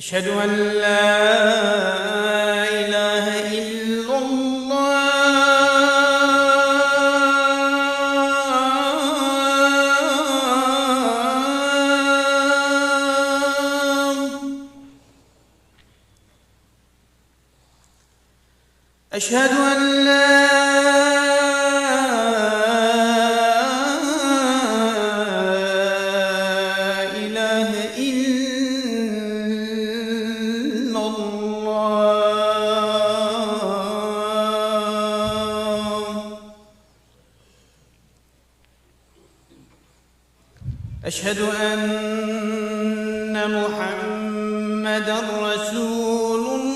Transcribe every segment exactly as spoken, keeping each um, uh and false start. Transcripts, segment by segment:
أشهد أن لا إله إلا الله. أشهد أن لا إله إلا الله. أشهد أن محمدا رسول الله.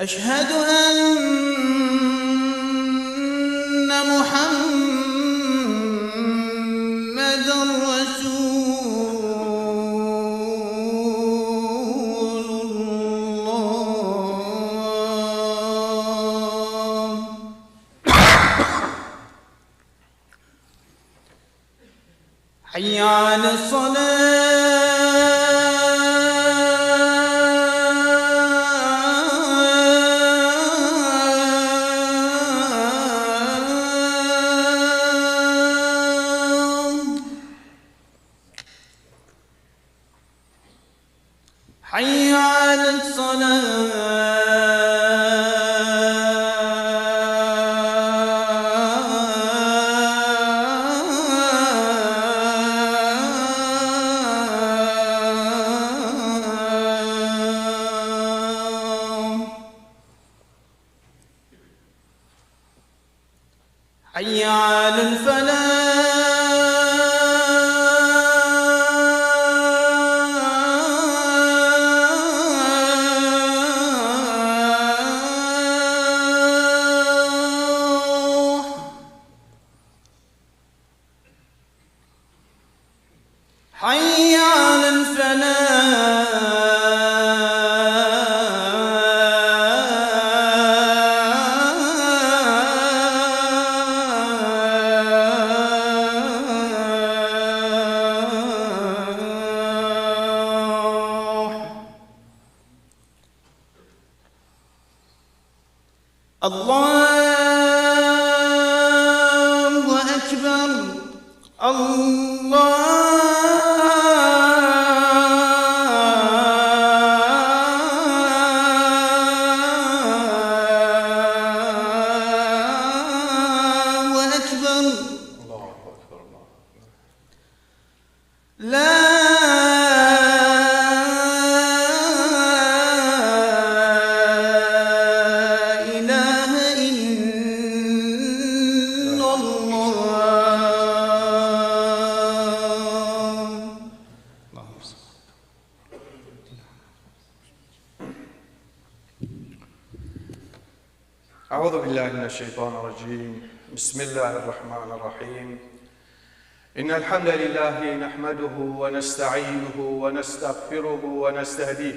أشهد أن محمدا رسول الله. حي على الصلاة. حي على الصلاة. حي على الفلاح. حي على الفلاح. الله أكبر. الله أكبر. الله أكبر. لا إله إلا الله. أعوذ بالله من الشيطان الرجيم. بسم الله الرحمن الرحيم. إن الحمد لله نحمده ونستعينه ونستغفره ونستهديه،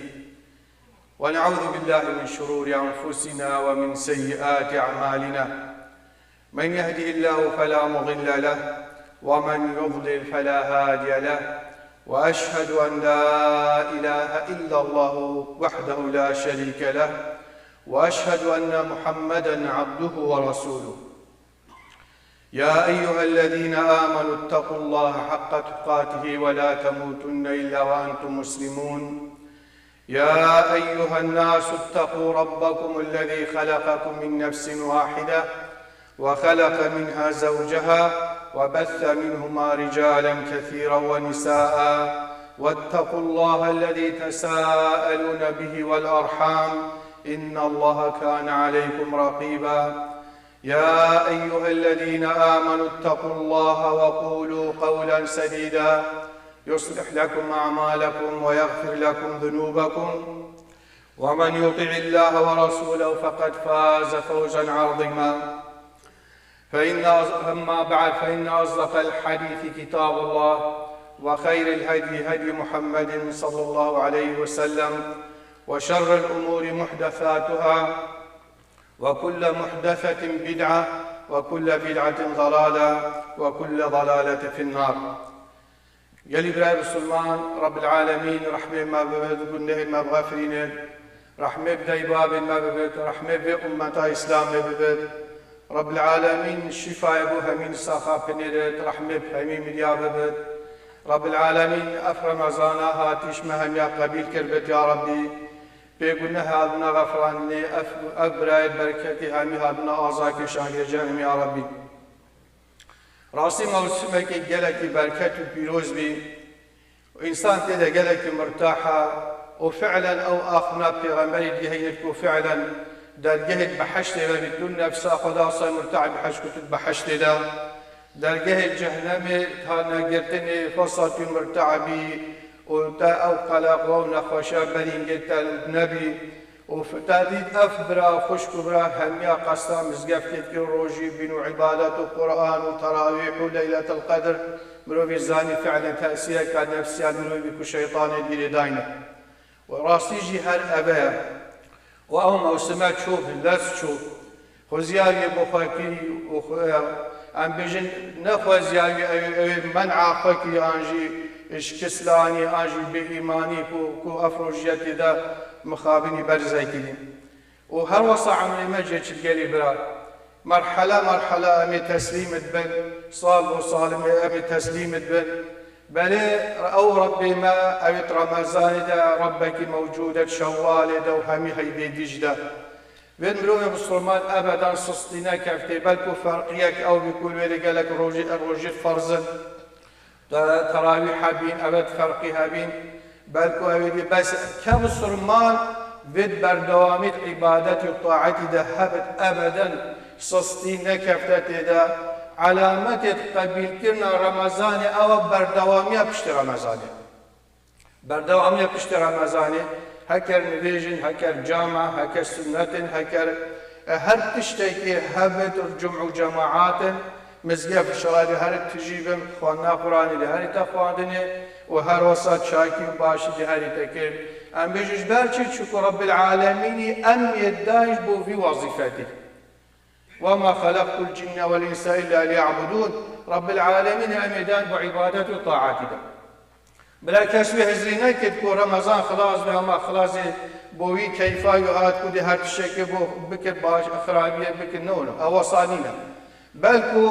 ونعوذ بالله من شرور أنفسنا ومن سيئات أعمالنا. من يهده الله فلا مضل له، ومن يضلل فلا هادي له، وأشهد أن لا إله إلا الله وحده لا شريك له، وأشهد أن محمدا عبده ورسوله. يا أيها الذين آمنوا اتقوا الله حق تقاته ولا تموتن إلا وأنتم مسلمون. يا أيها الناس اتقوا ربكم الذي خلقكم من نفس واحدة وخلق منها زوجها وبث منهما رجالا كثيرا ونساء، واتقوا الله الذي تساءلون به والأرحام، إن الله كان عليكم رقيبا. يا أيها الذين آمنوا اتقوا الله وقولوا قولا سديدا، يصلح لكم أعمالكم ويغفر لكم ذنوبكم، ومن يطع الله ورسوله فقد فاز فوزا عظيما. فإن أص-، أما بعد، فإن أصدق الحديث كتاب الله، وخير الهدي هدي محمد صلى الله عليه وسلم، وشر الأمور محدثاتها، وكل محدثة بدعة، وكل بدعة ضلالة، وكل ضلالة في النار. Gelî birayê Musulman, Rabbil Alemîn rehmê me bibit, gunehê me bixefirînit, rehmê bi dayê babên me bibit, rehmê vê ummeta Îslamê bibit. Rabbil Alemîn şîfayê bo hemî nisaxa binêrit, rehmê bi hemî mirya bibit. Rabbil Alemîn ev Remezana hatî ji me hemiya qebîl kir bit ya Rabbî. Pê guneh hatine xefirandinê, ev, ev birayê berketî hemî hatine aza kêşan girêdayî ya Rabbî. Rastî mewsimekî gelekî berket û pîroz bî. Însan tê de gelekî mirtah e û fi'len ew axna pêxemberî digihînit ku fi'len dergehê behiştê ve bî, tu nefsa xwe da ser mirtah bî, behişt ku tu behiştê de. Dergehê cehnemê hatine girtinê, wisa tu mirtah bî û te ew qeleq û ew nexweşiya berîngê te nebî. Û f-, te dît ev bira, xwişk û bira hemiya qesta mizgeftê dikir, rojî bîn û îbadet û Quran û terawîh û Leyletul Qedr, mirovî zanî fi'len tesîreka nefsî ya mirovî ku şeytanê girêdayî ne. Û rastî jî her eve ye. Û ew mewsime çû, lez çû. Xwezîya wî bo xwe kirî û xwe, em bêjin, ne xwezîya wî, ew, ew ê men'a xwe kirî, an jî şikist anî, an jî bêîmanî ku, ku ev rojiyetê de mixabinî berze kirî. Û her wesa emrê me jê çi gelî bira. Merhele merhele em ê teslîm dibin, sal bo sal em ê, em ê teslîm dibin. Belê ew Rebbê me, ew ê di Remezanê de Rebbekî mewcûd e, di Şewalê de û hemî heyvê dî jî de. Vê mirovê misilman ebedan sistî nekefte, belkû ferqiyek ew bî ku li wê de gelek rojî, rojî ferz in. Te-, terawîh hebîn, evet ferqî hebîn, belkû ew ê dî bes ke misilman vê di berdewamî di îbadetî û taetî de hebit ebeden sistî nekefte tê de. Elametê di qebîlkirina Remezanê ew e berdewamiya piştî Remezanê. Berdewamiya piştî Remezanê, heker nivêjin, heker cama, heker sunnetin, heker, e, her tiştekî hebit û cum'û cemaat in, mizgeft şerayê de herî tijî bin, xwendina Quranê de herî te xwendinê û her wesa çakî û başî de herî te kirin. Em bêjin ji ber çi? Çunku Rebbil Alemînî em yê dayî ji bo vî wezîfetî. وما خلقت الجن والإنس إلا ليعبدون. Rebbil Alemîn em ê dan bo îbadet û taetî de. Bila kes wê hizrê nekir ku Remezan xilas be, hema xilasê bo wî keyfa wî hat ku dê her tiştekê bo bikir baş, xirabiyê bikir, ne wilo. Ew wesa nîne. Belku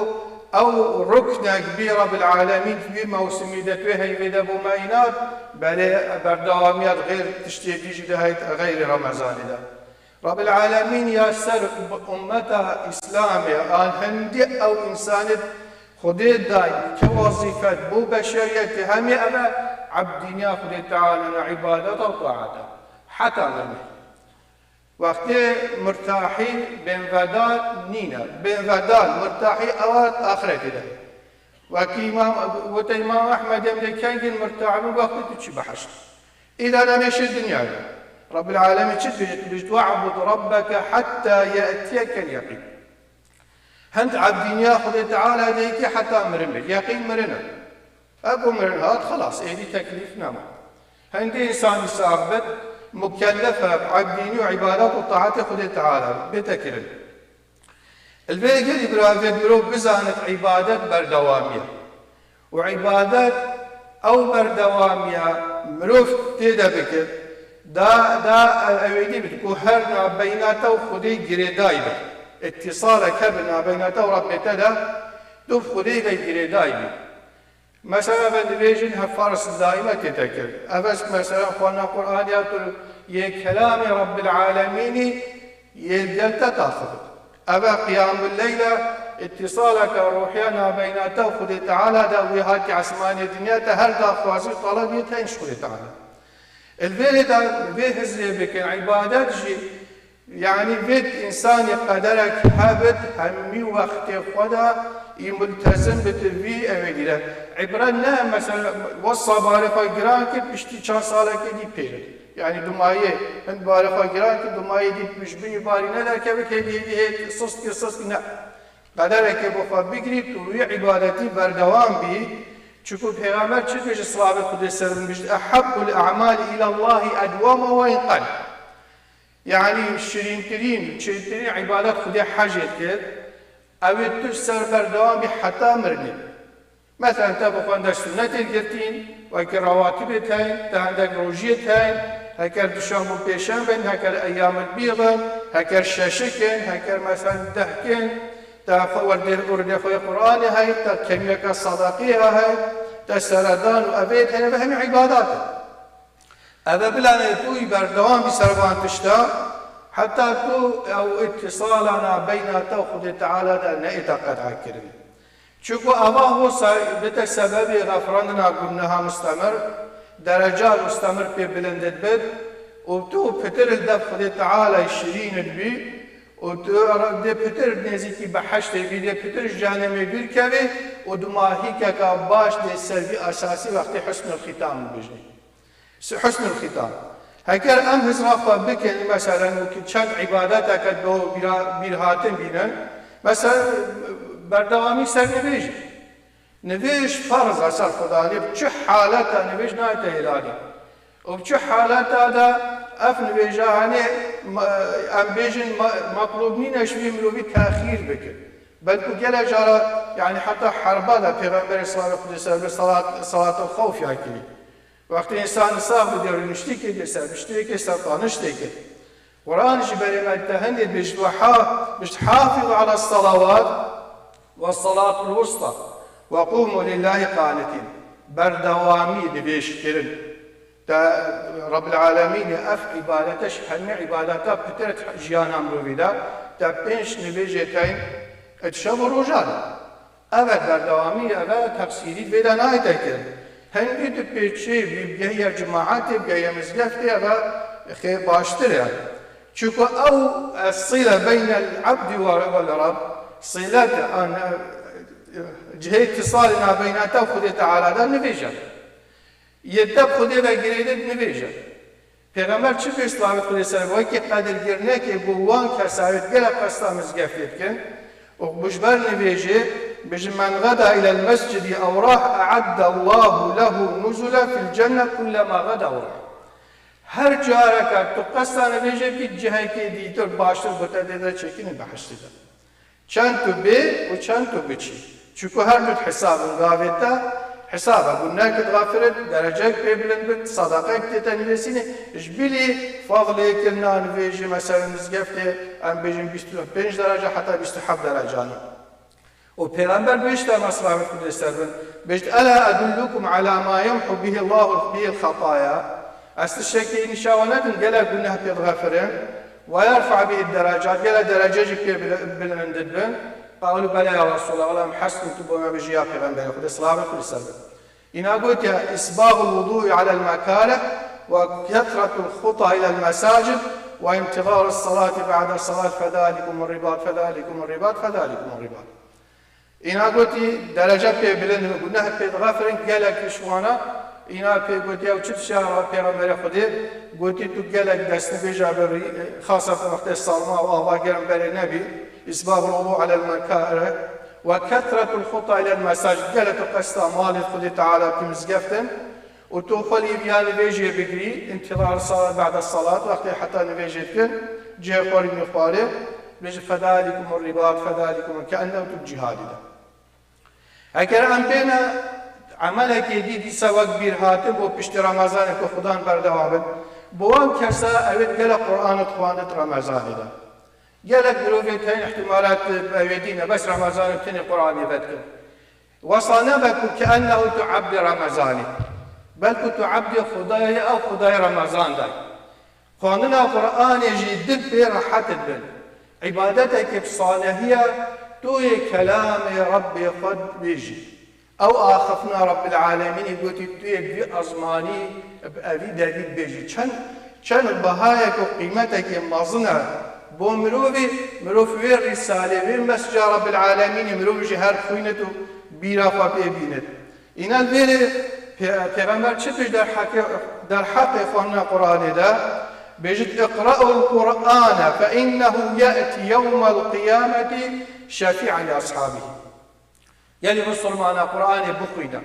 ew ruknek bî Rebbil Alemîn di wî mewsimî de, di wê heyvê de bo me înat, belê berdewamiya di xêr tiştê dî jî de heyt xeyrê Remezanê de. Rebbil Alemîn ya ser ummeta Îslamê an hindî ew însanê Xwedê dayî ke wezîfet bo beşeriyetê hemî ev e, ebdîniya Xwedê Teala ne, îbadeta û taeta. Heta mirinê. Wextê mirtahî bênvedar nîne. Bênvedar, mirtahî ew e axretê de. Wekî Îmam, wete Îmam Ehmed em dê kengin mirtah bin, wextê tu çî behişt. Îla nemêşê dinyayê. Rebbil Alemîn çi dibêje? Dibêje, "Ve'bud Rabbeke hatta ye'tiyekel yeqîn." Hind ebdîniya Xwedê Teala de yekî heta mirin be. Yeqîn mirin e. Ev ku mirin hat, xelas, êdî teklîf nema. Hindî însanî sax bit, mukellef e, ebdînî û îbadet û taetê Xwedê Teala bête kirin. Li vê gelî bira vê mirov bizanit îbadet berdewamî ye. Û îbadet ew berdewamiya mirov tê de bike, da, da ew ê dî bit ku her nabeyna te û Xwedê girêdayî be. Îtîsalek hebe nabeyna te û Rebbê te de, tu bi Xwedê ve girêdayî bî. Mesela, ve dibêjin he farz daîme tê te kir. Ev e mesela xwendina Qur'anê ya tu yê kelamê Rebbil Alemînî yê gel te taxivit. Ev e qiyamul leyl e, îtîsaleke ruhî ya nabeyna te û Xwedê Teala de, wî hatî esmanê dinya te her daxwazî û telebî te ji Xwedê Teala. Li vê rê de vê hizrê bikin, îbadet jî, yanî vê însanê qederek hebit, hemî wextê xwe de î multezim bit vî ew ê dîre. Îbret ne, mesela, wesa barê xwe giran kir, piştî çar salekê dî pêrit. Yanî dumayê, hin barê xwe giran kir, dumayê dî ji binî barî ne derkevik, hêdî, hêdî, hêdî, sist kir, sist kir, ne. Qederekê bo xwe bigirî, tu wî îbadetî berdewam bî. Çunku Pêxember çi dibêje, silavê Xwedê ser bin, bêje, "Ehabbul a'mali îlallahî edwamuha ve in qal." Yanî şirîntirîn, çêtirîn îbadet Xwedê hecê dikir. Ew ê tu ser berdewam bî heta mirinê. Meselen te bi xwendek sunetê girtîn, wekî rewatibê teyn, te hendek rojiyê teyn, heker duşanbe û pêşenbe in, heker eyyamil bîd in, heker şeşik in, heker meselen dehk in, te xwe werdê û rinê xwe yê Qur'anê hey, te kemiyeke sadaqiyê hey, te seredan û evê hene ve hemî îbadet in. Eve bilanê tu yî berdewam bî ser van tişta, heta tu ew îtîsalana beyna te û Xwedê Teala de neêta qet'a kirin. Çunku eva ho se-, bite sebebê xefirandina guneha mustemir, dereca mustemir pê bilind dibit û tu pitir li dev Xwedê Teala şirîn dibî û tu dê pitir nêzîkî behiştê bî, dê pitir ji cehennemê dûr kevî û di mahîkeka baş dê ser vî esasî wextê husnul xîtam bibêjî. Si-, husnul xîtam. Heker em hizra xwe bikin, meselen, wekî çend îbadeteke do bîra-, bîrhatin bînin, meselen, berdewamî ser nivêjê. Nivêj ferz e ser Xudanê, bi çi haleta nivêj nayete hêlanî. Û bi çi haleta de ev nivêja, hanê, ma-, em bêjin, ma-, metlûb nîne ji vî mirovî texîr bikin. Belkû gelek cara, yanî heta herba de Pêxemberê sallallahu aleyhi ve sellem salat, salatul xewf ya kirî. Wextê însan sax bidê, rûniştî kê dê ser biştêkê, ser taniştêkê. Quran jî berê me te hindê bêjit we ha-, bêjit, "Hafizu ala salawat ve salatul wusta ve qumu lillahi qanitin." Berdewamî nivêj kirin. Te Rabbil Alemînê ev îbadete ji hemî îbadeta pitir jiyana mirovî de, te pênc nivêjê teyn di şev û roja de. Eve berdewamî, eve teqsîrî vê de nayête kirin. Hingî tu pêçê bî, bigehiye cimaetê, bigehiye mizgeftê, eve xê baştir e. Çunku ew, e, sîle beynel ebdî we, wel Reb, sîlet, an, e, cihê îtîsalê nabeyna te û Xwedê Teala de nivêje. Yê te bi Xwedê ve girêdin nivêje. Pêxember çi bêjt, silavêt Xwedê ser, wekî qedirkirinekê bo wan kesayêt gelek qesta mizgeftê dikin û bi ji ber nivêjê, bêjin, "Men geda ilel mescidi ew rah e'edde Allahu lehu nuzule fil cenne kullema geda ew rah." Her careke tu qesta nivêjê bikî, cihekê dîtir baştir bo te dê de çêkinî behiştê de. Çend tu bê û çend tu biçî. Çunku her du hesab in gavê te, hesaba gunehek digafirin, dereceyek pê bilind bin, sadaqeyek tê te nivîsînê, ji bilî fadlê kirina nivêjê, mesela mizgeftê, em bêjin bîst û pênc derece heta bîst û heft derecan e. Û Pêxember bêjt, silavêt Xwedê ser bin, bêjt, "Ela edullukum ala ma yemhu bihi Allahu bihil xetaya?" Ez tiştekî nîşa we nedim, gelek guneh pê digafirin. "Ve yerfa bihi derecat", gelek derece jî pê bile-, bilind dibin. Qalu bela ya Resulallah, wela em hestin tu bo me bijî ya Pêxemberê Xwedê, silavêt Xwedê ser bin. Îna gotiye, "Isbagul wudu'i alel mekarih ve kethretul xuta ilel mesacid ve intizarus salati ba'de salat fedalikumur ribat, fedalikumur ribat, fedalikumur ribat." Îna gotî, derece pê bilind in, guneh pê digafirin, gelek ji wana, îna pê gotiye, ew çi dişa Pêxemberê Xwedê, gotî, tu gelek destnivêja bi rî-, xaseten wextê sarma û ava germ berê nebî, isbagul wudu alel mekarih ve kethretul xuta ilel mesacid, gelek tu qesta malê Xwedê Teala bikî mizgeftin, û tu xwe lî viya nivêjê bigirî, intizar salat ba'de salat, wextê heta nivêjê dikin, cihê xwe rînî xwarê, bêjî, "Fedalikumur ribat, fedalikumur", ke ennehu tu cihadî de. Eger em bêne emelekê dî dîsa wek bîr hatin bo piştî Remezanê ku Xudan berdewam bin, bo wan kesa ew ê gelek Qur'an dixwandin Remezanê de. Gelek mirovê teyn ihtimalat bi ew ê dî ne, bes Remezanê tenê Qur'anê vedikin. Wesa nebe ku ke ennehu tu ebdê Remezanê. Belku tu ebdê Xwedayê, ew Xwedayê Remezan de. Xwendina Qur'anê jî dil pê rehet dibin. Îbadetekê bi salehiya tu yê kelamê Rebbê xwe dibêjî. Ew axiftina Rebbil Alemînî gotî, tu yê bi vî ezmanî, bi evî devî dibêjî. Çend, çend bihayek û qîmetekê mezin e bo mirovî, mirov wê rîsalê, wê mesca Rebbil Alemînî mirov jî her xwînit û bîra xwe pê bînit. Îna li vêrê Pê-, Pêxember çi bêjt derheqê, derheqê xwendina Qur'anê de? Bêjit, "Iqra'ul Qur'ane fe innehu ye'ti yewmel qiyameti şefî'en li ashabihi." Gelî misilmana Qur'anê bixwîne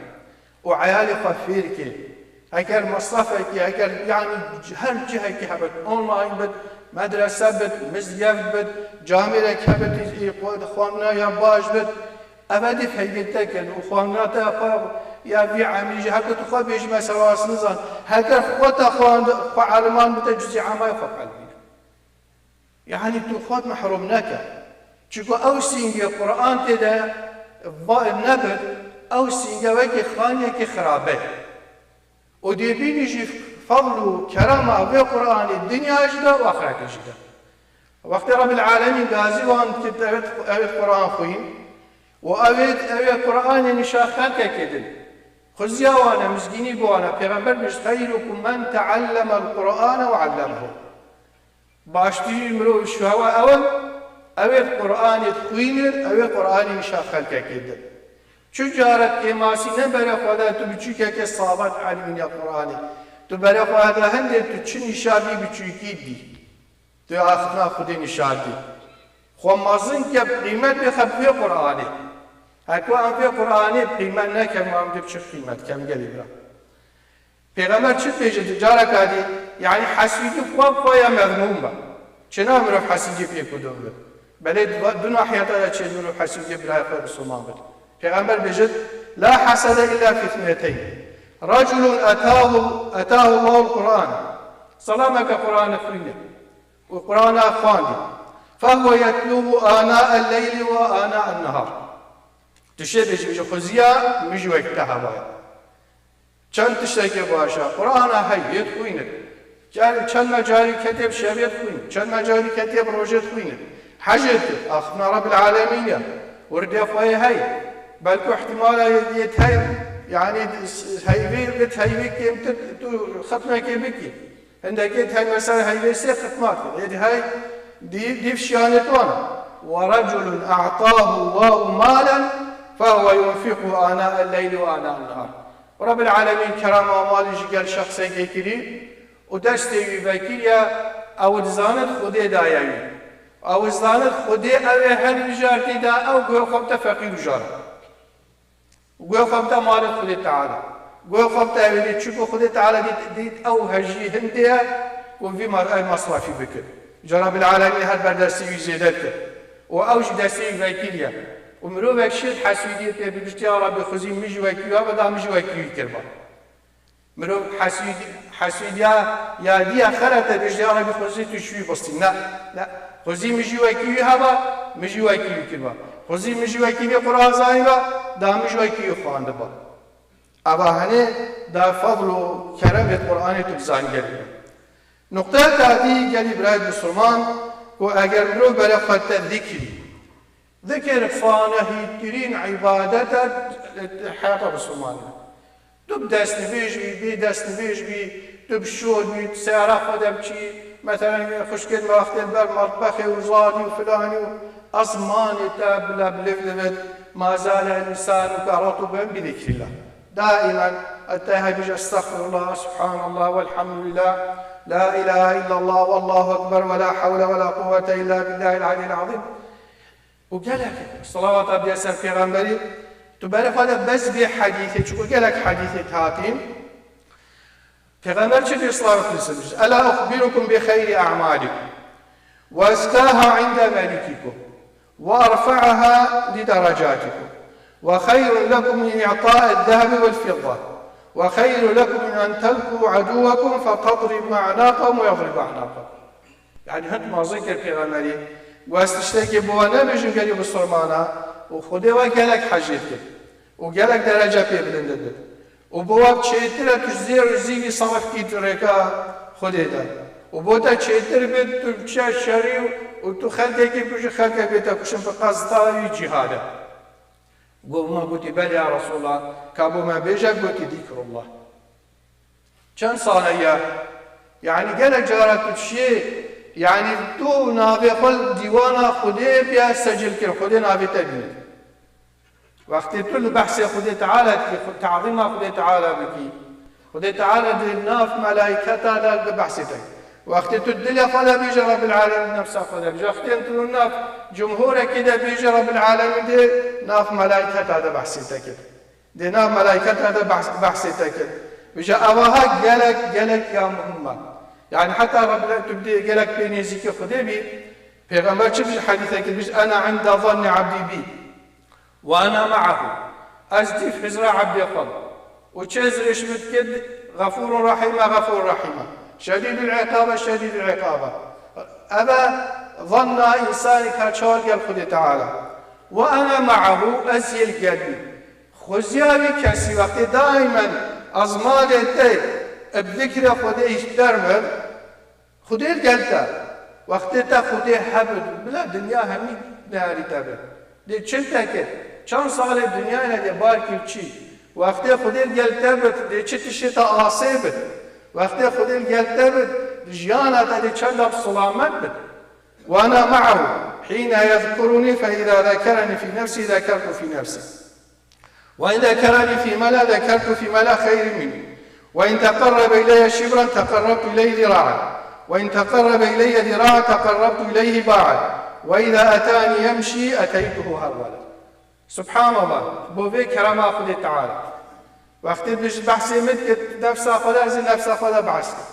û eyalê xwe fêr kê. Eger mesrefekî, eger, yanî, her cihekî hebit, online bit, Medrese bit, mizgeft bit, camêrek hebit, xwendina ya baş bit, ev hedî feydê te kin û xwendina te xwe ya vî emrî jî heke tu xwe bêjî mesela rast nizan, heger xwe te xwend, xwe eliman bite cuzî emay xwe qelbîne. Yanî tu xwe mehrum neke. Çunku ew sîngê Quran tê de va-, nebit, ew sînge wekî xaniyekî xirabe ye. Û dê bînî jî fadl û kerema vê Quranê dinya jî de û axretê jî de. Wextê Rebbil Alemîn gazî wan dikir, ewêt, ewêt Quran xwîn û ewêt, ewê Quranê nîşa xelkekê din. Xuziya wan e, mizgînî bi wan e. Pêxember bêjt, "Xeyrukum men teallemel Qur'ane ve allemehu." Baştirî mirov ji hewa ew in, ew ê Qur'anê dixwînin, ew ê Qur'anê nîşa xelkekê din. Çi carek kêmasî ne berê xwe de tu biçûkekê savet elîmî ya Qur'anê. Tu berê xwe de hindê tu çi nîşa vî biçûkî dî. Tu axiftina Xwedê nîşa dî. Xwe mezin ke qîmet bê xwe bi vê Qur'anê. Her ku em vê Qur'anê qîmet nekem, em dê bi çi qîmet kem gelî bira. Pêxember çi dibêje tu careka dî, yanî hesûdî xwe bi xwe ya mezmûm be. Çina mirov hesûdî pê ku dom be. Belê du, du nahiyeta de çê mirov hesûdî birayê xwe Misilman bid. Pêxember bêjit, "La hasede illa fi ithneteyni. Reculun etahu, etahu Allahul Qur'an." Selameke Qur'anê xwîne. Û Qur'ana xwendî. Fehuve yetluhu ana el-leyli ve ana en-nehar. Tu şê bêjî, bêjî, xuziya min jî wek te hevaye. Çend tiştekê baş e. Qur'ana hey, yê dixwînin. Car-, çend me carî ketê bi şevê dixwînin. Çend me carî ketê bi rojê dixwînin. Hecê dikir. Axiftina Rebbil Alemîn e. Wirdê xwe yê hey. Belku ihtimala yê, yê hey, yanî heyvê, yê heyvê kêmtir tu xitmekê bikî. Hindekê hey mesela heyvê sê xitma kir. Êdî hey dî-, dîv şiyanê wan. "Ve reculun a'tahu Allahu malen fehuve yunfiqu ana el-leyli ve ana en-nehar." Rebbil Alemîn kerema malî ji gel şexsekê kirî û destê wî vekiriye, ew dizanit Xwedê daye wî. Ew dizanit Xwedê ew ê her mijartî da ew guhê xwe bide feqîr û jar. Guhê xwe bide malê Xwedê Teala. Guhê xwe bide ewêdî, çunku Xwedê Teala dît, dît ew hejî hindê ye ku vî mar-, ev masrafî bikir. Ca Rebbil Alemîn her ber destê wî zêde dikir. Û ew jî destê wî vekiriye. Û mirovek şêt hesûdiyê pê bigişt, ya Rebbî, xwezî min jî wekî wî hebe, da min jî wekî wî kirba. Mirov hesûdî-, hesûdiya ya diya xerete bêjî, ya Rebbî, xwezî tu ji wî bistî. Ne, ne. Xwezî min jî wekî wî heba, min jî wekî wî kirba. Xwezî min jî wekî vê Qur'an zanîba, da min jî wekî wî xwandiba. Eva henê da fadl û keremê Qur'anê tu dizanî gelî. Nuqteya dadî gelî birayê Misilman ku eger mirov bere xwe te zikirî, Zikir fanehîtirîn îbadet e heyata Misilmanê. Tu bi destnivêj bî, bê destnivêj bî, tu bi şor bî, tu seyara xwe de biçî, meselen, xwişkên me wextê li ber matbexê û zadî û filanî û esmanê te bila bi liv livit, ma zale lisanuke retben bi zikrillah. Daimen, heta hebî jî estexfirullah, subhanallah, velhamdülillah, la ilahe illallah, vallahu ekber, ve la havle ve la kuvvete illa billahil aliyyil azîm. û gelek selawata bide ser Pêxemberî, tu berê xwe de bes vê hedîsê, çunku gelek hedîsê hatîn. Pêxember çi dê selawat lîsir bî? "Ela uxbirukum bi xeyri a'malikum ve ezkaha inde melikikum ve erfa'aha li derecatikum ve xeyrun lekum min i'ta'e zehebi vel fidda ve xeyrun lekum min en telku aduwekum fe tadribu a'naqahum ve yadribu a'naqakum." Yanî hin mezin kir Pêxemberî, got, ez tiştekê bo we nebêjim gelî Misilmana û Xwedê we gelek hejê dikir û gelek derece pê bilind dibit. Û bo we çêtir e tu zêr û zîvî serf kî tu rêka Xwedê de. Û bo te çêtir bit tu biçe şerî û tu xelkekî kujî, xelkek bê te kuşin bi qesta wî cîhade. Got, ma gotî, belê ya Resulallah, ka bo me bêje, gotî, zikrullah. Çend sale ye? Yanî gelek cara tu dişiyê, yanî tu navê xwe li dîwana Xwedê bîya secil kir, Xwedê navê te bîne. Wextê tu li behsê Xwedê Teala dikî, xwe, tazîma Xwedê Teala bikî, Xwedê Teala di nav melayketa de di behsê te. Wextê tu dilê xwe de bêje Rebbil Alemîn, nefsa xwe de bêje. Wextê tu li nav cumhûrekê de bêje Rebbil Alemîn, di nav melayketa de behsê te kir. Di nav melayketa de behs-, behsê te kir. Bêje, evaha gelek, gelek ya muhim e. Yani heta Rabbil, tu bidê gelek pê nêzîkî Xwedê bî, Pêxember çi bijî, hedîsekê bijî, "Ena inde zanni abdî bî." "Ve ena ma'ahu." Ez dîf hizra ebdê xwe. Û çi hizrê ji min dikir, Xefûrun Rehîm e, Xefûrun Rehîm e. Şedîdul Îqab e, Şedîdul Îqab e. Ev e zanna însanî ka çawa gel Xwedê Teala. "Ve ena ma'ahu", ez yê li gel bî. Xweziya wî kesî wextê daimen ezmanê te bi zikrê Xwedê hîşter min, Xwedê gel te, wextê te Xwedê hebit, bila dinya hemî neherî te bi. Dê çil te kir, çend salê dinyayê ne dê barkî çî. Wextê Xwedê gel te bit, dê çi tiştê te asê bit. Wextê Xwedê gel te bit, jiyana te dê çenda bi selamet bit. "Ve ena ma'ahu hîne yezkuruni fe îza zekereni fî nefsî zekertu fî nefsî." "Ve in zekereni fî mela zekertu fî mela xeyrî minî. Ve in teqerrebe ileyye şibran teqerrebtu ileyhi zira'en. Ve in teqerrebe ileyye zira'en teqerrebtu ileyhi ba'en. Ve iza etani yemşî eteytuhu herwela." Subhanallah, bo vê kerema Xwedê Teala. Wextê tu ji behsê min dikî, nefsa xwe de, ez ê nefsa xwe de behs kim.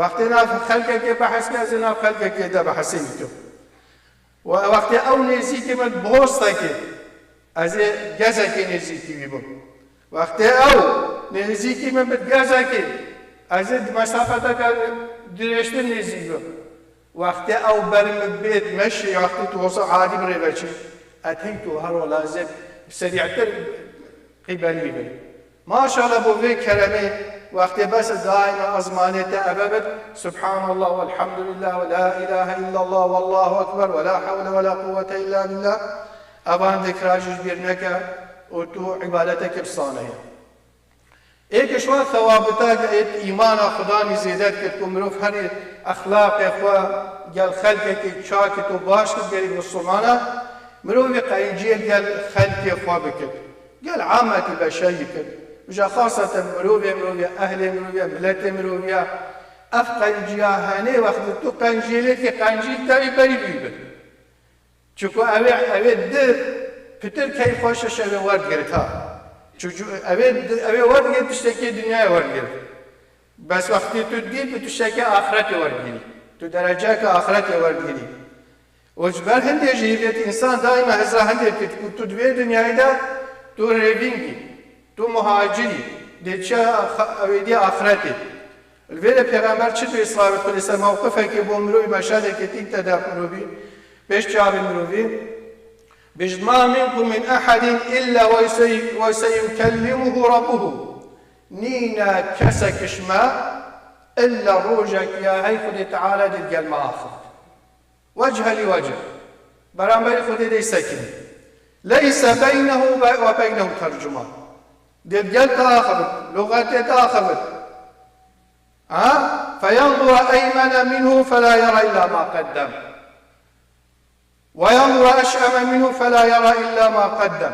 Wextê nav xelkekê behs ke, ez ê nav xelkekê de behsê wî kim. We-, wextê ew nêzîkî min bi hostekê, ez ê gezekê nêzîkî wî bim. Wextê ew nêzîkî min bi gezekê, ez ê di mesafeteke dirêjtir nêzîk bim. Wextê ew ber min bêt meşê, wextê tu wisa adî bi rê ve çî, eteytu herwela, ez ê serî'tir qîbelî bim. Maşallah bo vê keremê, wextê bes daîma ezmanê te eve bit, Subhanallah, velhamdülillah, ve la ilahe illallah, vallahu ekber, ve la havle ve la quvvete illa billah. Evan dikra ji bîr neke û tu îbadeteke bi sanê ye. Êk ji wan thewabita ke êt îmana Xudanî zêde dikir ku mirov herî exlaqê xwe gel xelkekî çak û baş kir, gelî misilmana, mirovî qenciyê gel xelkê xwe bikir. Gel ametî beşerî kir. Îja xaseten mirovê miroviya, ehlê miroviya, miletê miroviya. Ev qenciya henê wextê tu qenciyê lê kî qencî tevî berî wî bin. Çiku ew ê, ew ê di pitir keyf xweş e, şevê werdigirit ha. Çiku ew ê di, ew ê werdigirit tiştekê dinyayê werdigirit. Bes wextê tu dî, tu tiştekê axretê werdigirî. Tu dereceyeke axretê werdigirî. Û ji ber hindê jî hêviyet însan daîma hizra hindê dikit ku tu di vê dinyayê de tu rêvîn bî, tu muhacirî, dê çi xa-, ewêdî axretê. Li vê de Pêxember çi dibê, silavê Xwedê ser, mewqifekê bo mirovî, meşedekê tîn te de mirovî, pêş çavê mirovî. Bêjit, "Ma minkum min ehedin illa ve sey-, ve seyukellimuhu Rabbuhu." Nîne kesek ji me, illa rojek ya hey Xwedê Teala dê gel me axivit. Wecih li wecih. Beramberî Xwedê dê sekinî. Leyse beynehu ve, ve beynehu tercuman. Dê gel te axivit, luxetê te axivit. Ha? Feyenzura eymene minhu fela yera illa ma qeddem. Ve yenzura eş'eme minhu fela yera illa ma qeddem.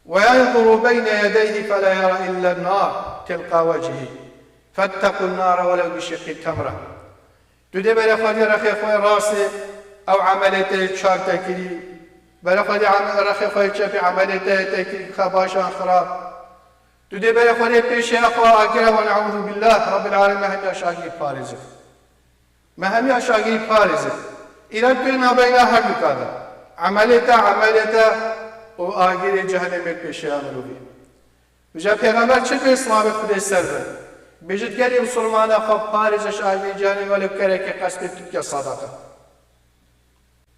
Ve yenzuru beyne yedeyhi fela yera illa nar tilqa vecihi. Fettekun nare velev bi şiqqi temre. Tu dê berê xwe dê rexê xwe rastê ew emelê te çak te kirî. Berê xwe dê em-, rexê xwe çepê emelê te te kirî, xa baş an xirab. Tu dê berê xwe dê pêşê xwe agire ve ne'ûzu billah, Rabbil alemin, hemî aşagî parêzin. Me hemî aşagî parêzin. Îra tu yê nabeyna her du ka de. Emelê te, emelê te û agirê cehennemê pêşeya mirovî. Îja Pêxember çi dibê, silavê Xwedê ser be? Bêjit, gelê misilmana xwe parêze ji agirê cehennemê, welew kerekê qespê tu bike sedeqe.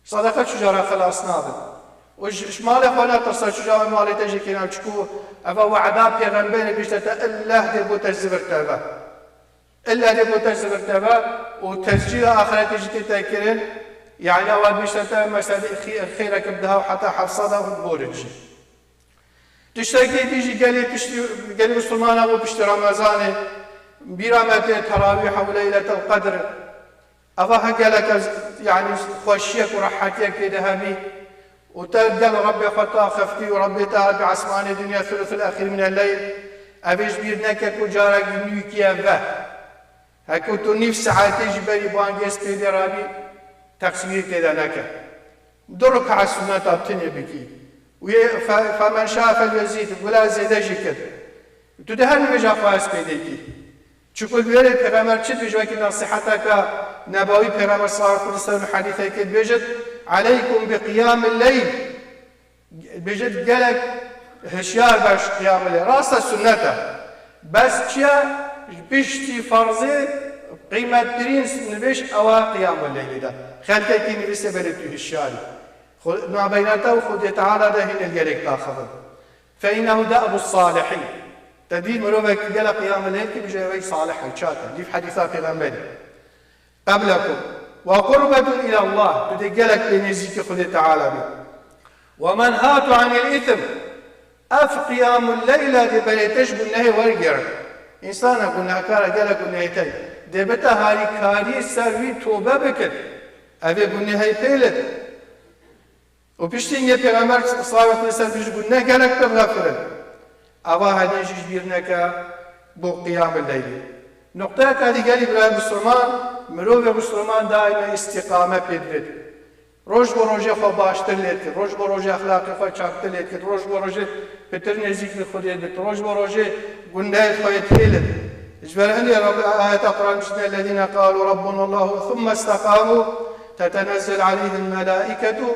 Sedeqe çi cara xilas nabe. Û ji, ji malê xwe netirse, çi cara malê te jê kêna, çiku eva weda Pêxemberê bêjte te, illa dê bo te zivir te ve. Illa dê bo te zivir te ve û tescîla axretê jî tê te kirin. Yani ewa bêjte te mesela xê-, xêrek bi daha heta heft sed a hûn borin jî. Tiştekî dî jî gelê piştî, gelê misilmana bû piştî Remezanê, bîra me tê terawîh û Leyletel Qedr. Eva he gelek ez, yani xweşiyek û rehetiyek tê de hebî. Û te gel Rebbê xwe te axiftî û Rebbê te hebî esmanê dinya, thuluthul exîr minel leyl. Evê ji bîr neke ku carek nûkî ye ve. Heke tu nîv saetê ji berî bangê spêdê rabî, teqsîrî tê de neke. Du rika suneta tinê bikî. Û yê fe-, femen şa felyezîd, bila zêde jî kir. Tu dê her nivêja xwe spêdê kî. Çiku li wêrê Pêxember çi dibêje, wekî nasiheteke nebawî Pêxember sallallahu aleyhi ve sellem hadîsekê dibêjit, "Aleykum bi qiyamil leyl." Dibêjit, "Gelek hişyar be ji qiyamil leyl." Rast e, sunnet e. Bes çi ye? Piştî ferzê qîmettirîn nivêj ew e qiyamil leylê de. Xelkekî nivîsê belê tu hişyar î. Xwe, nabeyna te û Xwedê Teala de hîn li gelek daxivin. "Fe innehu da'bu salihîn." Te dî mirovek gele qiyamil leyl kî, bije ew salih e, çak e. Dîv hedîsa Pêxemberî. "Qeblekum. Ve qurbetun ilallah." Tu dê gelek pê nêzîkî Xwedê Teala bî. "Ve menhatu anil îthm." Ev qiyamul leyl e dê berê te ji gunehê wergere. Însana gunehkar e, gelek gunehê te ye. Dê bite harîkarî ser wî, tobe bikir. Ev ê gunehê pê lid. Û piştî hingê Pêxember sallallahu aleyhi ve sellem ji guneh gelek pir xefirin. Ava henê jî ji bîr neke bo qiyamil leylê. Nuqteyeke dî gelî birayê Misliman, mirovê Misliman daîme îstîqame pê dibêt. Roj bo rojê xwe baştir lê dikir, roj bo rojê exlaqê xwe çaktir lê dikir, roj bo rojê pitir nêzîk li Xwedê dibit, roj bo rojê gunehê xwe yê têlid. Ji ber hindê Reb-, ayeta Quran diştine, "Ellezîne qalû Rabbunallahu thumme istaqamû tetenezzel aleyhimul melâiketu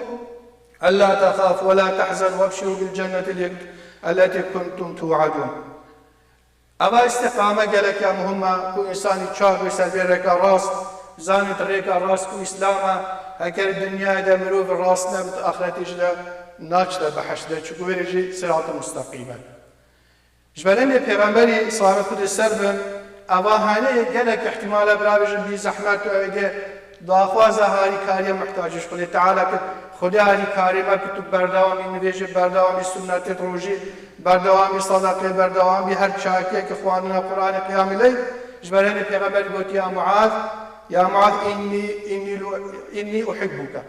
ellâ tehâfû ve lâ tehzenû ve ebşirû bil cenneti elletî kuntum tu'adûn." Eva îstîqame gelek ya muhim e ku însanî çak be ser vê rêka rast, zanît rêka rast ku Îslam e, heger dinyayê de mirov rast nebit, axretê jî de naçite behişt de, çiku wêrê jî sirat-ı musteqîm e. Ji ber hindê Pêxemberî, sahabê Xwedê ser bin, eva hene gelek îhtîmal e, birabêjin bî zehmet û ew ê daxwaza harîkariyê muhtac e ji Xwedê Teala kir. Xwedê harîkarê me kir, tu berdewamî nivêjê, berdewamî sunnetê, rojî, berdewamî sedeqê, berdewamî her çakiyekî xwendina Quranê, qiyamê leyl. Ji ber hindê Pêxemberî gotiye, "Ya Muaz, ya Muaz, înnî, înnî, înnî uhibbuke."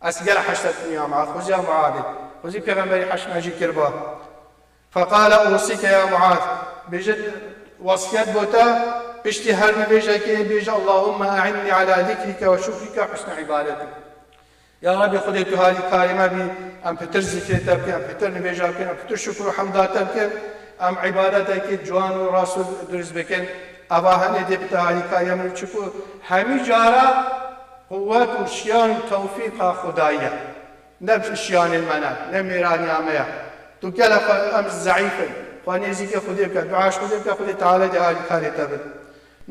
Ez gel heşt dikim ya Muaz, xwezî ya Muazê. Xwezî Pêxemberî heşt me jî kiriba. Feqale, "Usîke ya Muaz." Bêje, wesiyet bo te, piştî her nivêjekê bêje, "Allahümme e'innî ala zikrike ve şukrike ve husni ibadetik." Ya Rebî, Xwedê tu harîkarê me bî, em pitir zikrê te bikin, em pitir nivêja bikin, em pitir şukr û hemda te bikin, em îbadetekî ciwan û rast û dirist bikin. Eva hene dê bite harîkariya min, çiku hemî cara quwet û şiyan û tewfîqa Xwedayî ye. Ne şiyanên me ne, ne mêraniya me ye. Tu gelek xwe, em zeîf in. Xwe nêzîkê Xwedê bike, dua ji Xwedê bike, Xwedê Teala dê harîkarê te bin.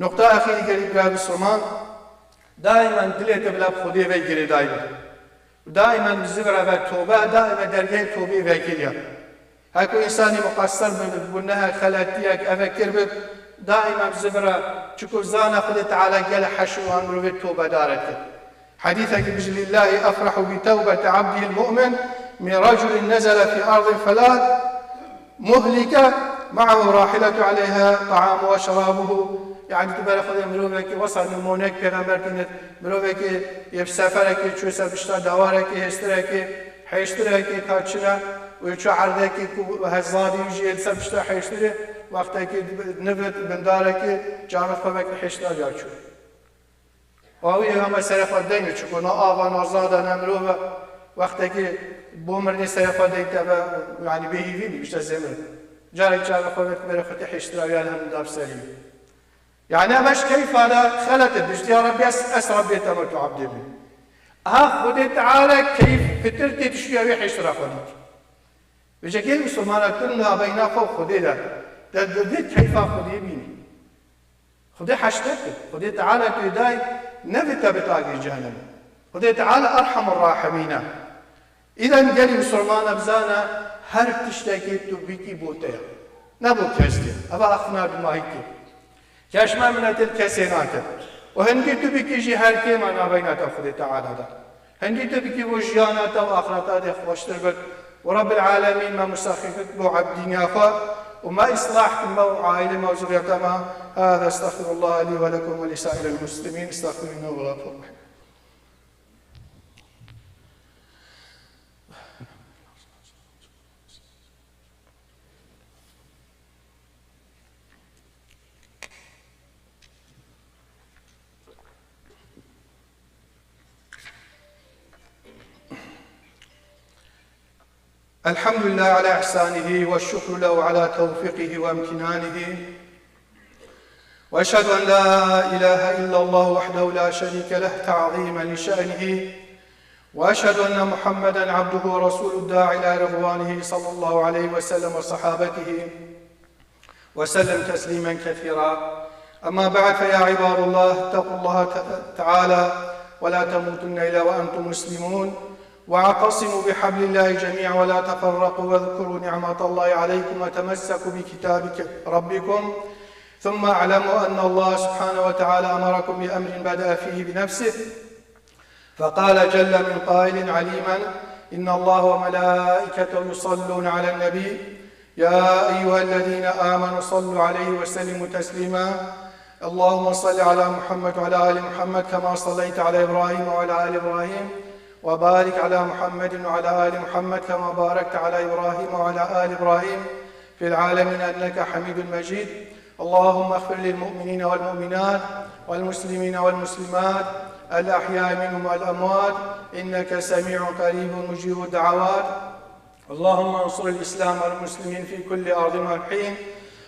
Nuqta exîrî gelî bira Misliman, daîmen dilê te bila bi Xwedê ve girêdayî be. Daîmen bi zivre ve tobe, daîmen dergehê tobê vekiriye. Heko însanî muqesser bi, bi gunehek, xeletiyek, eve kir bi, daîmen bi zivre, çiku zana Xwedê Teala gel heşî wan mirovê tobedar e kir. Hadîsekî bijî, "Lillahi efrahu bi tewbeti abdihil mu'min min raculin nezele fi ardin felâ muhlike ma'ahu rahiletu aleyha ta'amu ve şerabuhu." Yani tu bere Xwedê mirovekî wesa nûmonek Pêxember tînit, mirovekî yê bi seferekî çû ser pişta dawarekî, hêstirekî, hêştirekî ka çine û çû erdekî ku hezadî jî yê li ser pişta hêştirê, wextekî nivit bindarekî çavê xwe vekî hêştira ya çû. Û ew ê hema serê xwe deyne, çiku ne ava, ne zada, ne mirov e. Wextekî bo mirinê serê xwe deyte ve, yanî bêhîvî bî, işte zêmir. Carek çavê xwe vekî berê xwe tê hêştira ya li hemin da bi serî. Yani ev ji keyfa de xelet e, diştî ya Rebbî ez, ez Rebbê te me tu abdê min. Aha Xwedê Teala keyf pitir tê diştî ya wê hêştira xwe dît. Vêce kê Misilmana tu nabeyna xwe û Xwedê de, te di vê keyfa Xwedê bînî. Xwedê heşt te kir. Xwedê Teala tu yê dayî, ne vê te bit agirê cehennemê. Xwedê Teala Erhamur Rahimîn e. Îden gelî Misilmana bizane, her tiştekî tu bikî bo te ye. Ne bo kes dê. Eva axifina dumahîkê. Keş me minetil kesê nake. Û hingî tu bikî jî her kêm e nabeyna te Xwedê Teala de. Hingî tu bikî bo jiyana te û axireta te xweştir bit. Û Rebbil Alemîn me musexîr kit bo ebdîniya xwe û me îslah kit me û aîlê me û zuriyeta me. Hâzâ estexfirullah lî ve lekum ve li saîril muslimîn. Estexfirûhû innehu huvel gafûrur rahîm. الحمد لله على إحسانه والشكر له على توفيقه وامتنانه. وأشهد أن لا إله إلا الله وحده لا شريك له تعظيما لشأنه، وأشهد أن محمدا عبده ورسوله الداعي إلى رضوانه صلى الله عليه وسلم وصحابته وسلم تسليما كثيرا. أما بعد، فيا عباد الله، اتقوا الله ت-، تعالى ولا تموتن إلا وأنتم مسلمون، واعتصموا بحبل الله جميعا ولا تفرقوا، واذكروا نعمة الله عليكم وتمسكوا بكتاب ربكم، ثم اعلموا أن الله سبحانه وتعالى أمركم بأمر بدأ فيه بنفسه، فقال جل من قائل عليما: إن الله وملائكته يصلون على النبي، يا أيها الذين آمنوا صلوا عليه وسلموا تسليما. اللهم صل على محمد وعلى آل محمد كما صليت على إبراهيم وعلى آل إبراهيم، وبارك على محمد وعلى آل محمد كما باركت على إبراهيم وعلى آل إبراهيم في العالمين إنك حميد مجيد. اللهم اغفر للمؤمنين والمؤمنات والمسلمين والمسلمات الأحياء منهم والأموات إنك سميع قريب مجيب الدعوات. اللهم انصر الإسلام والمسلمين في كل أرض وحين.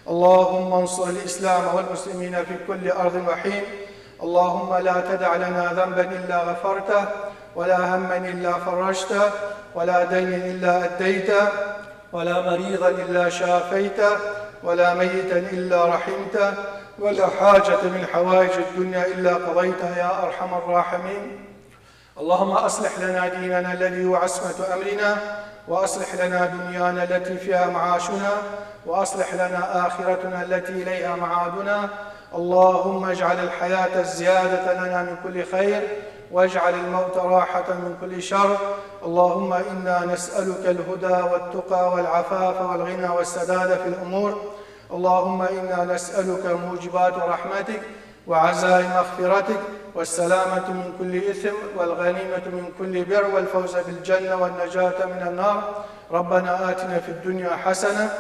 اللهم انصر الإسلام والمسلمين في كل أرض وحين. اللهم لا تدع لنا ذنبا إلا غفرته، ولا هما إلا فرجته، ولا دينا إلا أديته، ولا مريضا إلا شافيته، ولا ميتا إلا رحمته، ولا حاجة من حوائج الدنيا إلا قضيتها يا أرحم الراحمين. اللهم أصلح لنا ديننا الذي هو عصمة أمرنا، وأصلح لنا دنيانا التي فيها معاشنا، وأصلح لنا آخرتنا التي إليها معادنا. اللهم اجعل الحياة زيادة لنا من كل خير، واجعل الموت راحة من كل شر. اللهم إنا نسألك الهدى والتقى والعفاف والغنى والسداد في الأمور. اللهم إنا نسألك موجبات رحمتك وعزائم مغفرتك والسلامة من كل إثم والغنيمة من كل بر والفوز بالجنة والنجاة من النار. ربنا آتنا في الدنيا حسنة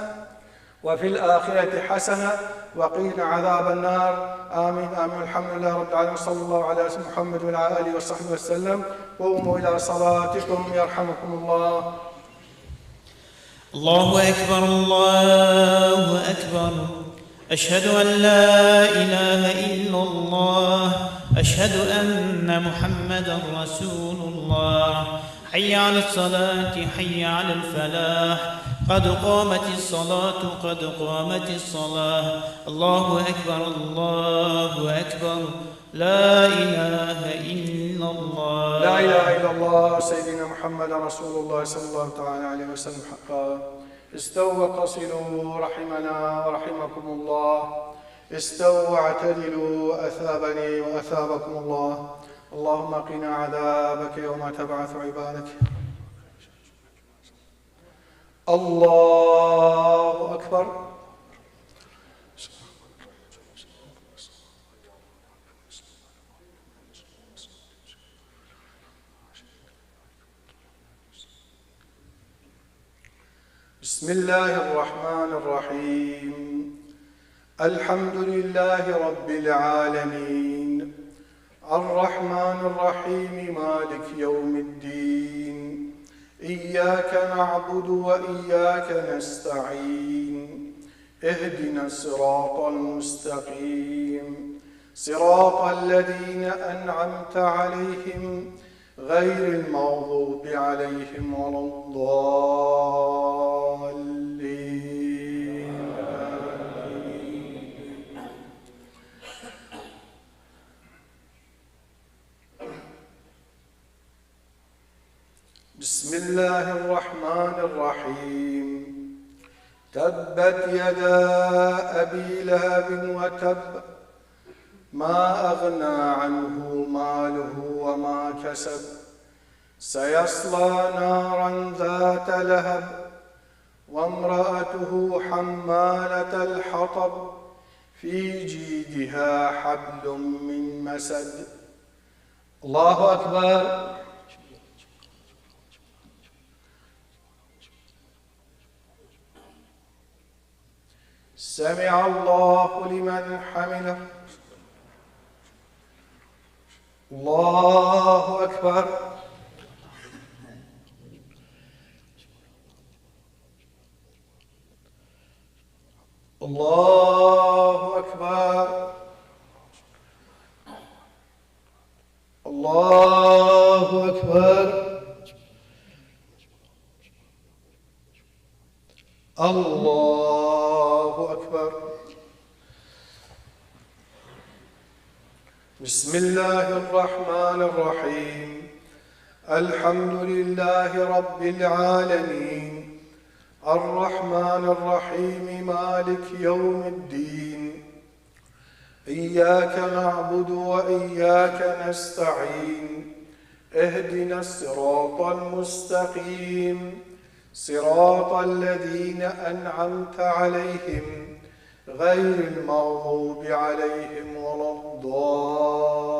وفي الآخرة حسنة وقنا عذاب النار. آمين، آمين. الحمد لله رب العالمين. صلى الله على سيدنا محمد وعلى آله وصحبه وسلم. قوموا إلى صلاتكم يرحمكم الله. الله أكبر، الله أكبر. أشهد أن لا إله إلا الله. أشهد أن محمدا رسول الله. حي على الصلاة، حي على الفلاح. قد قامت الصلاة، قد قامت الصلاة. الله أكبر، الله أكبر. لا إله إلا الله. لا إله إلا الله، سيدنا محمد رسول الله صلى الله تعالى عليه وسلم حقا. استووا واغتسلوا رحمنا ورحمكم الله. استووا واعتدلوا أثابني وأثابكم الله. اللهم قنا عذابك يوم تبعث عبادك. الله أكبر. بسم الله الرحمن الرحيم. الحمد لله رب العالمين. الرحمن الرحيم. مالك يوم الدين. إياك نعبد وإياك نستعين. اهدنا الصراط المستقيم. صراط الذين أنعمت عليهم غير المغضوب عليهم ولا الضالين. بسم الله الرحمن الرحيم. تبت يدا أبي لهب وتب. ما أغنى عنه ماله وما كسب. سيصلى نارا ذات لهب. وامرأته حمالة الحطب. في جيدها حبل من مسد. الله أكبر. سمع الله لمن حمده. الله أكبر. الله أكبر. الله أكبر. الله أكبر. بسم الله الرحمن الرحيم. الحمد لله رب العالمين. الرحمن الرحيم. مالك يوم الدين. إياك نعبد وإياك نستعين. اهدنا الصراط المستقيم. صراط الذين أنعمت عليهم غير المغضوب عليهم ولا الضالين.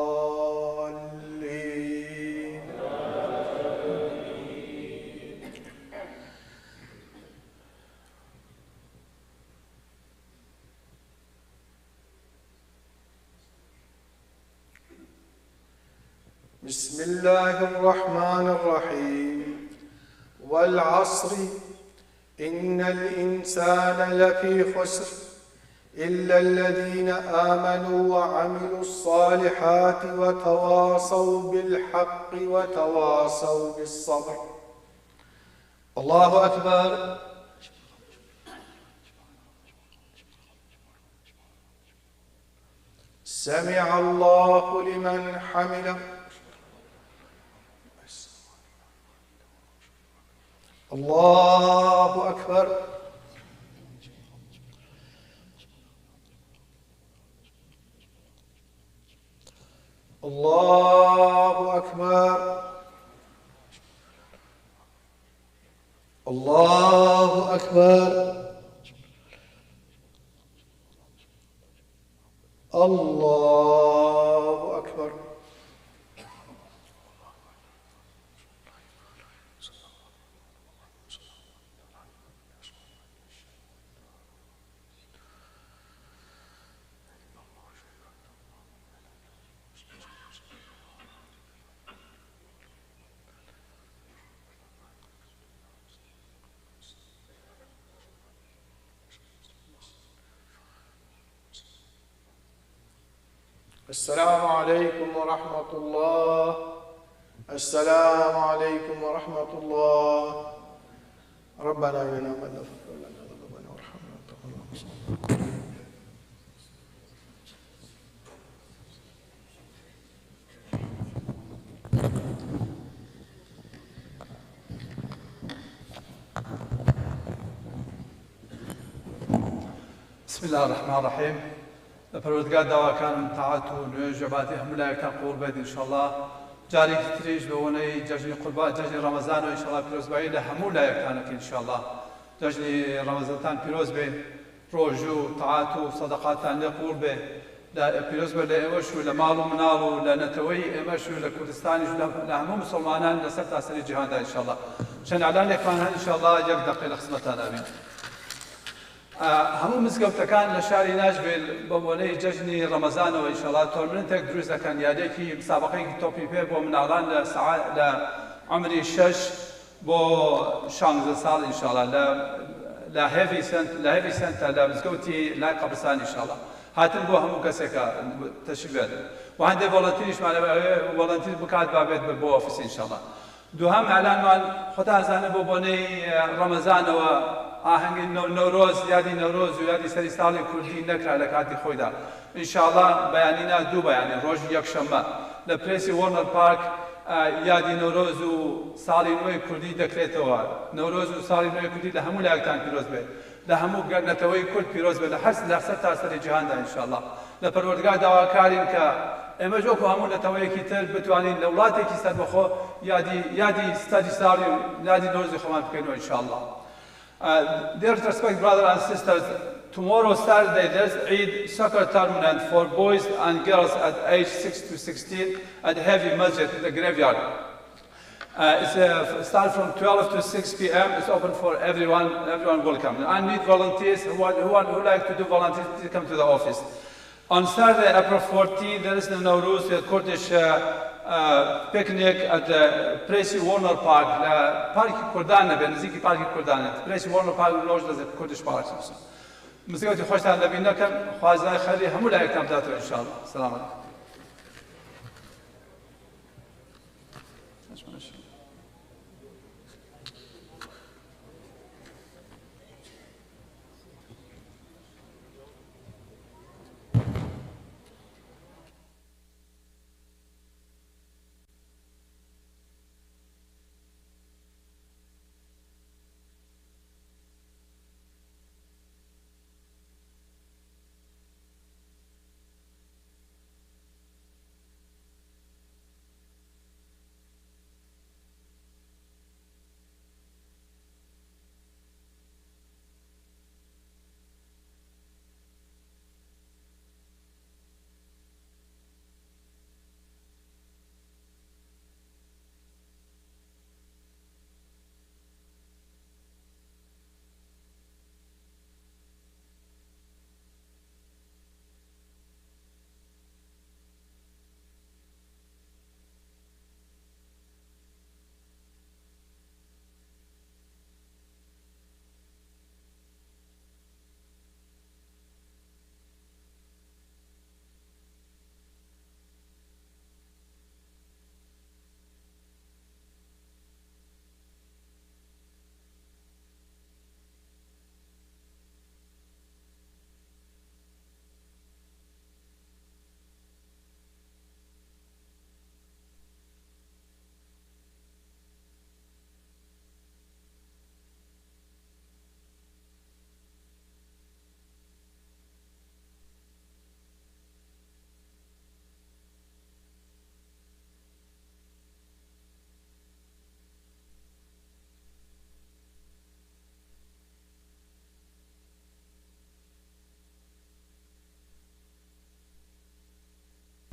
بسم الله الرحمن الرحيم. والعصر إن الإنسان لفي خسر إلا الذين آمنوا وعملوا الصالحات وتواصوا بالحق وتواصوا بالصبر. الله أكبر. سمع الله لمن حمده. الله أكبر. الله أكبر. الله أكبر. الله أكبر. السلام عليكم ورحمة الله. السلام عليكم ورحمة الله. ربنا إننا آمنا فاغفر لنا ذنوبنا وارحمنا وأنت خير الراحمين. بسم الله الرحمن الرحيم. لە پەروەردگار داواکانم تاعەت و نوێژ و عیبادەتی هەموو لایەکتان قبوڵ بێت ئینشەڵڵا. جارێکی تریش بە وەنەی جەژنی قوربان، جەژنی ڕەمەزان و ئینشەڵڵا پیرۆزبایی لە هەموو لایەکتانەکە ئینشەڵڵا. جەژنی ڕەمەزانتان پیرۆز بێ. ڕۆژوو و تاعەت و سەدەقاتان لێ قبوڵ بێ. لە، پیرۆز بێ لە ئێوەش و لە ماڵ و مناڵ و لە نەتەوەی ئێمەش و لە کوردستانیش و لە، لە هەموو مسلمانان لە سەر تاسەری جیهاندا ئینشەڵڵا. چەند ئەلانێکمان هەن ئینشەڵڵا یەک دەقەی لە خزمەتان ئەبین. ئە، هەموو مزگەوتەکان لە شاری ناشڤیل بە بۆنەی جەژنی ڕەمەزانەوە ئینشەڵڵا تۆرنمنتێک دروست دەکەن، یادێکی مسابقەیەکی تۆپی پێ بۆ مناڵان لە سەعا-، لە عەمری شەش بۆ شانزە ساڵ ئینشاڵا لە، لە هێڤی سنت، لە هێڤی سنتە لە مزگەوتی لای قەبرستان ئینشاڵا. هاتن بۆ هەموو کەسێکە تەشریف بێت. و هەندێک ڤۆڵەنتیریشمان ئەوێ ڤۆڵەنتیر بکات با بێت بە، بۆ ئۆفیس ئینشاڵا. دووهەم ئەلانمان خۆتان زانن بۆ بۆنەی ڕەمەزانەوە ئاهەنگی نەو-، نەورۆز، یادی نەورۆز و یادی سەری ساڵی کوردی نەکرا لە کاتی خۆیدا. ئینشاڵا بەیانی نا دوو بەیانی ڕۆژی یەکشەممە لە پرێسی وۆرنەر پارک، ئە، یادی نەورۆز و ساڵی نوێی کوردی دەکرێتەوە. نەورۆز و ساڵی نوێی کوردی لە هەموو لایەکتان پیرۆز بێت. لە هەموو گە-، نەتەوەی کورد پیرۆز بێت. لە هەر، لە سەر تاسەری جیهاندا ئینشاڵا. لە پەروەردگار داواکارین کە ئێمەش وەکو هەموو نەتەوەیەکی تر بتوانین لە وڵاتێکی سەربەخۆ یادی، یادی ستادی ساڵی و یادی نەورۆزی خۆمان بکەینەوە ئینشاڵا. Uh, dear respect brother and sisters, tomorrow Saturday there's Eid soccer tournament for boys and girls at age six to sixteen at Heavy Masjid in the graveyard. Uh, it's uh, f- start from twelve to six p m. It's open for everyone. Everyone welcome. I need volunteers who want, who want, who like to do volunteers. Please come to the office. On Saturday, April fourteen, there is the Nowruz, the Kurdish uh, uh, picnic at the Presi Warner Park. لە پارکی کوردان نەبێت، نزیکی پارکی کوردان نێت. Presi Warner Park known as the Kurdish Park. مزگەوتی خۆشتان لەبی نەکەن، خوازای خەری هەموو لایەکتان بداتەوە ئینشاءالله. سلام علیکم. Baş, baş.